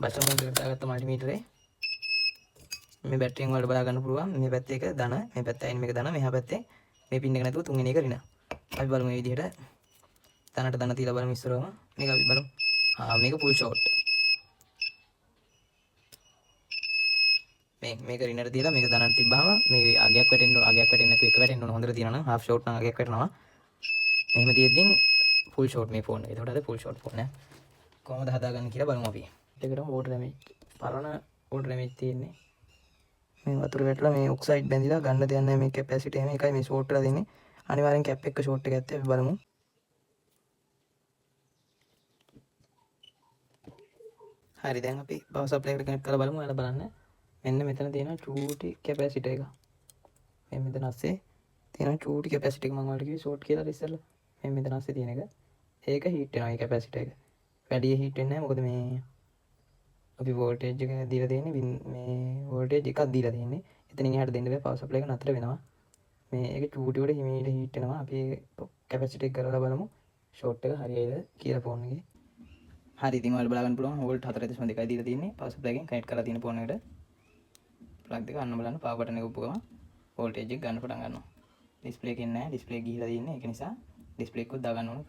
Button mode එකට දාගත්ත මල්ටිමීටරේ. මේ බැටරියෙන් ඔයාලට බලා ගන්න පුළුවන් මේ පැත්තේ එක ධන, මේ පැත්තේ අයින් මේක ධන, මෙහා පැත්තේ මේ පින් එක නැතුව තුන්වෙනි එක ඍණ. අපි බලමු මේ විදිහට ධනට ධන තියලා බලමු ඉස්සරවම. මේක අපි බලමු. ආ, මේක ෆුල් ෂෝට්. මේක ඍණට තියලා මේක ධනට තිබ්බහම මේක අගයක් වැටෙන්න ඕන, අගයක් වැටෙන්නේ නැතුව එක වැටෙන්න ඕන. හොඳට තියනවා නම් හාෆ් ෂෝට් නම් අගයක් වැටෙනවා. මෙහෙම තියෙද්දින් ෆුල් ෂෝට් මේ ෆෝන් එක. එතකොට අද ෆුල් ෂෝට් ෆෝන් එක කොහොමද හදාගන්නේ කියලා බලමු අපි. ඒකටම වෝටර් ඩැමේජ්, පරණ වෝටර් ඩැමේජ් තියෙන්නේ. මේ වතුර වැටලා මේ ඔක්සයිඩ් බැඳිලා ගන්න දෙයක් නැහැ මේ කැපැසිටි එක. මේකයි මේ ෂෝට් වෙලා දෙන්නේ. අනිවාර්යෙන් කැප් එක ෂෝට් එක ඇත්තේ. අපි බලමු. හරි, දැන් අපි පවර් සප්ලයි එකට කනෙක්ට් කරලා බලමු. ඔයාලා බලන්න. මෙන්න මෙතන තියෙන චූටි කැපැසිටර් එක. මේ මෙතන අස්සේ තියෙන චූටි කැපැසිටර් එක මම ඔයාලට කිව්වේ ෂෝට් කියලා ඉස්සෙල්ලා. මේ මෙතන අස්සේ තියෙන එක. ඒක හීට් වෙනවා මේ කැපැසිටර් එක. වැඩි හීට් වෙන්නේ නැහැ. මොකද මේ අපි වෝල්ටේජ් එක දීලා තියෙන්නේ මේ වෝල්ටේජ් එකක් දීලා තියෙන්නේ. එතනින් එහාට දෙන්න බෑ, පවර් සප්ලයි එක නතර වෙනවා. මේ ඒක චූටි වල හිමීට හීට් වෙනවා. අපි කැපැසිටර් එක කරලා බලමු ෂෝට් එක හරියයිද කියලා ෆෝන් එකේ. හරි, ඉතින් ඔයාලා බලා ගන්න පුළුවන් වෝල්ට් 4.2යි දීලා තියෙන්නේ. පවර් සප්ලයි එකෙන් කනෙක්ට් කරලා තියෙන ෆෝන් එකට. ප්ලග් දෙක අන්න බලන්න පවර් බටන් එක ඔප්පු ගමන් වෝල්ටේජ් එක ගන්න පටන් ගන්නවා. ඩිස්ප්ලේ එකෙන් නෑ, ඩිස්ප්ලේ ගිහිලා තියෙන්නේ. ඒක නිසා ඩිස්ප්ලේ එකකුත් දාගන්න ඕන.